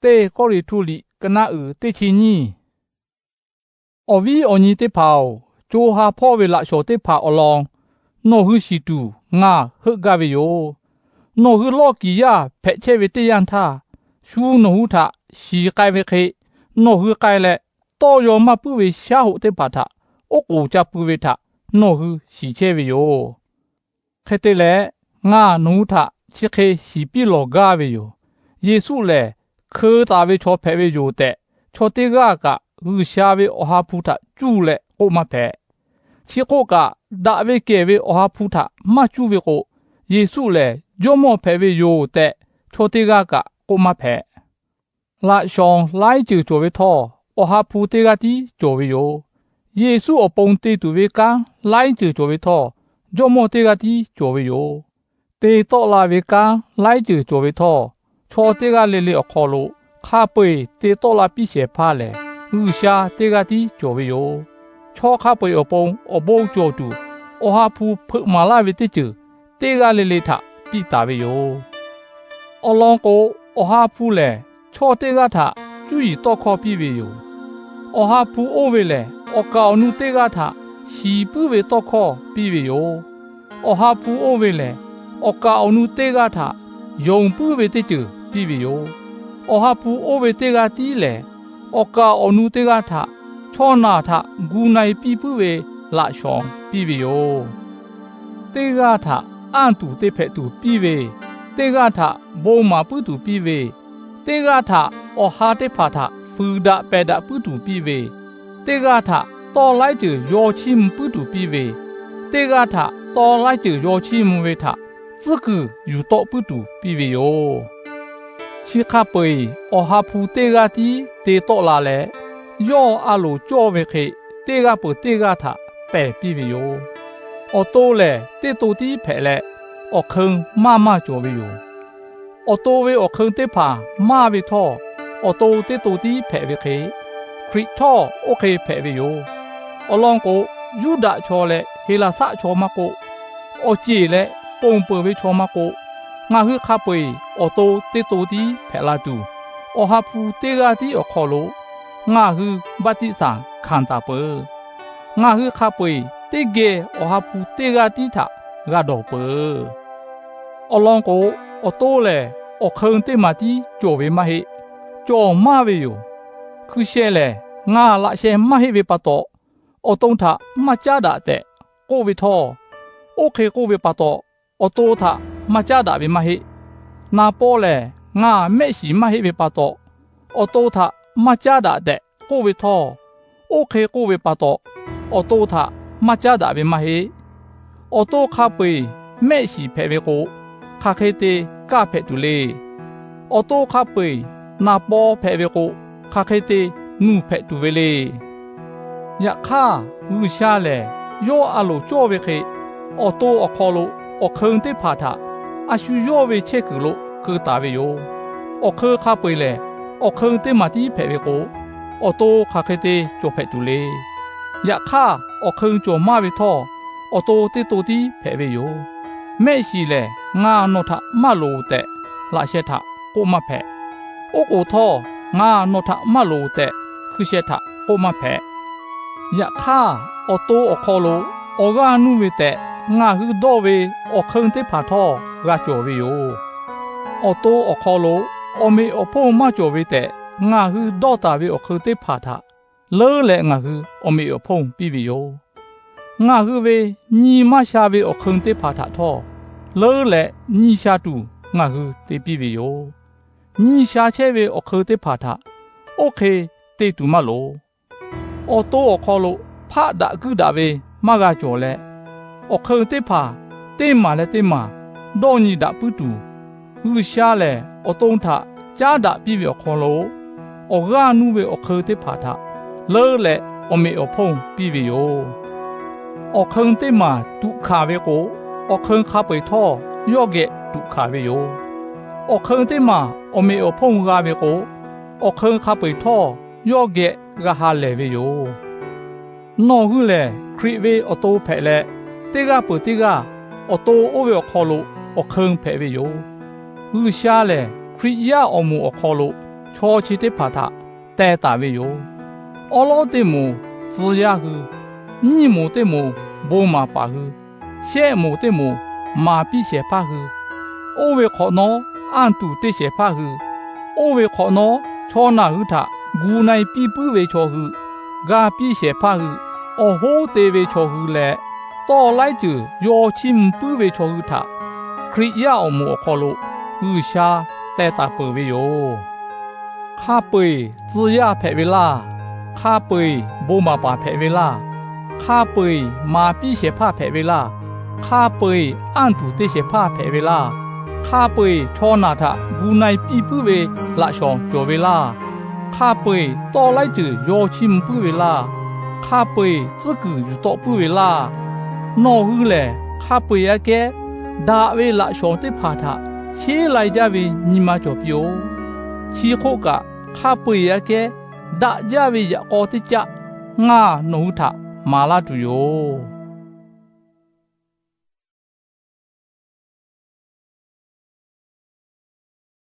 Teˇ Kawˇrenˍhtuˆ liꞈ ka naˆ uiˍ teˇ chi nyiˇ. Awˬ viˉ awˬ nyi teˇ hpaˍ-oˬ, co ha hpawˇ ve laꞈ shawnˍ teˇ hpaˍ awˬ lawn nawˬ hui shiˍ tuˬ ngaˬ heuˆ gaˇ ve yoˬ. Nawˬ hui lawˇ kiˍ yaˇ hpehꞈ chehˇ ve teˇ yanˇ htaˇ, shu nawˬ hui htaꞈ shiˍ k'ai ve hk'e, nawˬ hui k'ai leh, tawˇ yaw maˇ puiˉ ve shaˉ hoꞈ teˇ hpaˍ htaꞈ oˉ k'oˍ ca pui ve htaꞈ nawˬ hui shiˍ chehˇ ve yoˬ. Hk'e te leh, ngaˬ nawˬ hui htaꞈ chi hk'e shiˍ piˇ lawˬ gaˇ ve yoˬ. Yeˍsuˆ lehˬ, hkeu taˍ ve chaw hpehꞈ ve yoˬ tehꞈ, chaw teˇ g'aˇ kaꞈ G'uiˬsha ve Awˬ ha hpu htaꞈ cuˇ leh k'oˆ maˇ hpehꞈ. Chi hk'oˆ kaꞈ, daꞈ ve kehˬ ve Awˬ ha hpu htaꞈ maˇ cuˇ ve k'o, Yeˍsuˆ lehˬ Jawˇmawˇ hpehꞈ ve yoˬ tehꞈ, chaw teˇ g'aˇ kaꞈ k'oˆ maˇ hpehꞈ. Laꞈ shawnˍ laiˉ ceuˬ cawˬ ve htawˇ, Awˬ ha hpu teˇ g'aˇ tiˉ cawˬ ve yoˬ. Yeˍsuˆ awˬ pon te tuˬ ve kanˉ laiˉ ceuˬ cawˬ ve htawˇ, Jawˇmawˇ teˇ g'aˇ tiˉ cawˬ ve yoˬ. Te tawˆ la ve kanˉ laiˉ ceuˬ cawˬ ve htawˇ, chaw teˇ g'aˇ le le awˬ hk'aw lo hk'a peu-eˬ te tawˆ la piˇ shehˍ hpaˇ lehˬ, G'uiˬsha teˇ g'aˇ tiˉ cawˬ ve yoˬ. Chaw hk'a peu-eˬ awˬ pon awˬ bon cawˬ tuˬ, Awˬ ha hpu hpeuꞈ maˍ laˇ ve teˇ ceuˬ teˇ g'aˇ le le htaꞈ piˇ taˍ ve yoˬ. Awˬ lawn k'o, Awˬ ha hpu lehˬ chaw teˇ g'aˇ htaꞈ cuˇ yiˍ tawˇ hkawˇ piˇ ve yoˬ. Awˬ ha hpu oˇ ve lehˬ, awˬ kaˍ awˬ nu teˇ g'aˇ htaꞈ shiˍ puiˉ ve tawˇ hkawˇ piˇ ve yoˬ. Awˬ ha hpu oˇ ve lehˬ, awˬ kaˍ awˬ nu teˇ g'aˇ htaꞈ yonˍ puiˉ ve teˇ ceuˬ piˇ ve yoˬ. Awˬ ha hpu oˇ ve teˇ g'aˇ tiˉ lehˬ, awˬ kaˍ awˬ nu teˇ g'aˇ htaꞈ chaw naˬ htaꞈ gu na-e piˇ puiˉ ve laꞈ shawnˍ piˇ ve yoˬ. Teˇ g'aˇ htaꞈ anˇ tuˬ te hpehꞈ tuˬ piˇ ve, teˇ g'aˇ htaꞈ bon maˍ puiˉ tuˬ piˇ ve, teˇ g'aˇ htaꞈ awˬ ha teˇ hpaˍ htaꞈ fuiˍ daꞈ pehˬ daꞈ puiˉ tuˬ piˇ ve, teˇ g'aˇ htaꞈ tawˇ laiˉ ceuˬ yaw chiˇ mvuh puiˉ tuˬ piˇ ve, teˇ g'aˇ htaꞈ tawˇ laiˉ ceuˬ yaw chiˇ mvuh ve htaꞈ tcuhˉ kuiˬ yuˬ tawˆ puiˉ tuˬ piˇ ve yoˬ. Chi hk'a peu-eˬ Awˬ ha hpu teˇ g'aˇ tiˉ te tawˆ la leh, yawˇ a loˍ cawˇ ve hk'e teˇ g'aˇ peuˬ teˇ g'aˇ htaꞈ pehˬ piˇ ve yoˬ. Awˬ to lehˬ, teˇ to tiˉ hpehꞈ leh, awˬ hk'eun maˇ maˇ cawˬ ve yoˬ. Awˬ to ve awˬ hk'eun teˇ hpaˍ maˇ ve htawˇ, awˬ to teˇ to tiˉ hpehꞈ ve hk'e, Hkriꞈ htawˇ oˇ hk'e hpehꞈ ve yoˬ. Awˬ lawn k'o, Yuˇdaꞈ chaw leh Heˍlaˍsaˆ chaw maˇ k'oˆ, awˬ ceˬ leh ponˬ peuˬ ve chaw maˇ k'oˆ, ngaˬ hui hk'a peu-eˬ awˬ to teˇ to tiˉ hpehꞈ la tuˬ, Awˬ ha hpu teˇ g'aˇ tiˉ awˬ hk'aw lo ngaˬ hui baˆtiˆsaˬ hkanˍ taˍ peuˬ. Ngaˬ hui hk'a peu-eˬ teˇ geh Awˬ ha hpu teˇ g'aˇ tiˉ htaꞈ g'a dawˬ peuˬ. Awˬ lawn k'o, awˬ to lehˬ awˬ hk'eun teˇ maˬ tiˉ cawˬ ve maˇ heˆ. Cawˬ maˇ ve yoˬ. Hkui sheh lehˬ, ngaˬ laꞈ sheh maˇ heˆ ve pa taw, awˬ to htaꞈ maˇ caˉ daꞈ tehꞈ k'oˆ ve htawˇ, oˇ hk'e k'oˆ ve pa taw, awˬ to htaꞈ maˇ caˉ daꞈ ve maˇ heˆ. Naˍ paw lehˬ, ngaˬ mehˆ shiˍ maˇ heˆ ve pa taw, awˬ to htaꞈ maˇ caˉ daꞈ tehꞈ k'oˆ ve htawˇ, oˇ hk'e k'oˆ ve pa taw, awˬ to htaꞈ maˇ caˉ daꞈ ve maˇ heˆ. Awˬ to hk'a peu-eˬ mehˆ shiˍ hpehꞈ ve k'o, hk'aˬ hk'e te kaˇ hpehꞈ tuˬ le. Awˬ to hk'a peu-eˬ naˍ paw hpehꞈ ve k'o, hk'aˬ hk'e te nuˬ hpehꞈ tuˬ ve le. Yaꞈ hk'aˇ, G'uiˬsha lehˬ yawˇ a loˍ cawˇ ve hk'e, awˬ to awˬ hk'aw lo awˬ hk'eun teˇ hpaˍ htaꞈ a shu yawˇ ve chehˇ kuiˬ lo keu taˍ ve yoˬ. Awˬ hk'eun hk'a peu-eˬ lehˬ, awˬ hk'eun teˇ maˬ tiˉ hpehꞈ ve k'o, awˬ to hk'aˬ hk'e te cawˬ hpehꞈ tuˬ le. Yaꞈ hk'aˇ, awˬ hk'eun cawˬ maˇ ve htawˇ, awˬ to teˇ to tiˉ hpehꞈ ve yoˬ. Mehˆ shiˍ lehˬ, ngaˬ nawˬ htaꞈ maˇ loˍ tehꞈ, laꞈ sheh htaꞈ k'oˆ maˇ hpehꞈ. Oˉ k'oˍ htawˇ, ngaˬ nawˬ htaꞈ maˇ loˍ tehꞈ, hkui sheh htaꞈ k'oˆ maˇ hpehꞈ. Yaꞈ hk'aˇ, awˬ to awˬ hk'aw lo awˬ g'aˇ nuˇ ve tehꞈ ngaˬ hui dawˇ ve awˬ hk'eun teˇ hpaˍ htawˇ g'a cawˬ ve yoˬ. Awˬ to awˬ hk'aw lo awˬ meꞈ awˬ hponˇ maˇ cawˬ ve tehꞈ ngaˬ hui dawˇ taˍ ve awˬ hk'eun teˇ hpaˍ htaꞈ leuˉ leh ngaˬ hui awˬ meꞈ awˬ hponˇ piˇ ve yoˬ. Ngaˬ hui ve nyi maˇ sha ve awˬ hk'eun teˇ hpaˍ htaꞈ htawˇ, leuˉ leh nyi sha tuˬ ngaˬ hui te piˇ ve yoˬ. Nyi sha chehˇ ve awˬ hk'eun teˇ hpaˍ htaꞈ oˇ hk'e te tuˬ maˇ loˍ. Awˬ to awˬ hk'aw lo hpaˆ daꞈ guiˇ daꞈ ve maˇ g'a cawˬ leh, awˬ hk'eun teˇ hpaˍ teˇ maˬ leh teˇ maˬ dawˇ nyi daꞈ puiˉ tuˬ, G'uiˬsha lehˬ awˬ to htaꞈ caˉ daꞈ piˇ ve awˬ hk'aw lo, awˬ g'aˇ nuˇ ve awˬ hk'eun teˇ hpaˍ htaꞈ leuˉ leh awˬ meꞈ awˬ hponˇ piˇ ve yoˬ. Awˬ hk'eun teˇ maˬ tuꞈ hkanˍ ve k'o, awˬ hk'eun hk'a peu-eˬ htawˇ yawˇ geh tuꞈ hkanˍ ve yoˬ. Awˬ hk'eun teˇ maˬ awˬ meꞈ awˬ hponˇ g'a ve k'o, awˬ hk'eun hk'a peu-eˬ htawˇ yawˇ geh g'a ha lehˬ ve yoˬ. Nawˬ hui lehˬ Hkriꞈ ve awˬ to hpehꞈ leh, teˇ g'aˇ peuˬ teˇ g'aˇ awˬ to oˇ ve awˬ hk'aw lo awˬ hk'eun hpehꞈ ve yoˬ. G'uiˬsha lehˬ Hkriꞈ yaˇ awˬ moˍ awˬ hk'aw lo chaw chi teˇ hpaˍ htaꞈ teh taˍ ve yoˬ. Awˉ lawˉ teˇ moˍ tcuh yaˇ hui, nyiˇ moˍ teˇ moˍ bon maˍ paˍ hui, shehˆ moˍ teˇ moˍ maˍ piˇ shehˍ hpaˇ hui, oˇ ve hk'awꞈ nawˉ anˇ tuˬ te shehˍ hpaˇ hui, oˇ ve hk'awꞈ nawˉ chaw naˬ hui htaꞈ gu na-e piˇ puiˉ ve chaw hui, g'a piˇ shehˍ hpaˇ hui, awˬ hoˉ te ve chaw hui leh, tawˇ laiˉ ceuˬ yaw chiˇ mvuh puiˉ ve chaw hui htaꞈ Hkriꞈ yaˇ awˬ moˍ awˬ hk'aw lo G'uiˬsha teh taˍ peuˬ ve yoˬ. Hk'a peu-eˬ tcuh yaˇ hpehꞈ ve laˇ. Hk'a peu-eˬ bon maˍ paˍ hpehꞈ ve laˇ. Hk'a peu-eˬ maˍ piˇ shehˍ hpaˇ hpehꞈ ve laˇ. Hk'a peu-eˬ anˇ tuˬ te shehˍ hpaˇ hpehꞈ ve laˇ. Hk'a peu-eˬ chaw naˬ htaꞈ gu na-e piˇ puiˉ ve laꞈ shawnˍ cawˬ ve laˇ. Hk'a peu-eˬ tawˇ laiˉ ceuˬ yaw chiˇ mvuh puiˉ ve laˇ. Hk'a peu-eˬ tcuhˉ kuiˬ yuˬ tawˆ puiˉ ve laˇ. Nawˬ hui lehˬ, hk'a peu-eˬ aꞈ kehˉ daꞈ ve laꞈ shawnˍ teˇ hpaˍ htaꞈ sheˉ lai jaˇ ve nyi ma cawˬ piˇ-oˆ. Chi hk'oˆ kaꞈ, hk'a peu-eˬ aꞈ kehˉ daꞈ jaˇ ve yaꞈ k'aw teˇ caˆ ngaˬ nawˬ hui htaꞈ maˍ laˇ tuˬ yoˬ.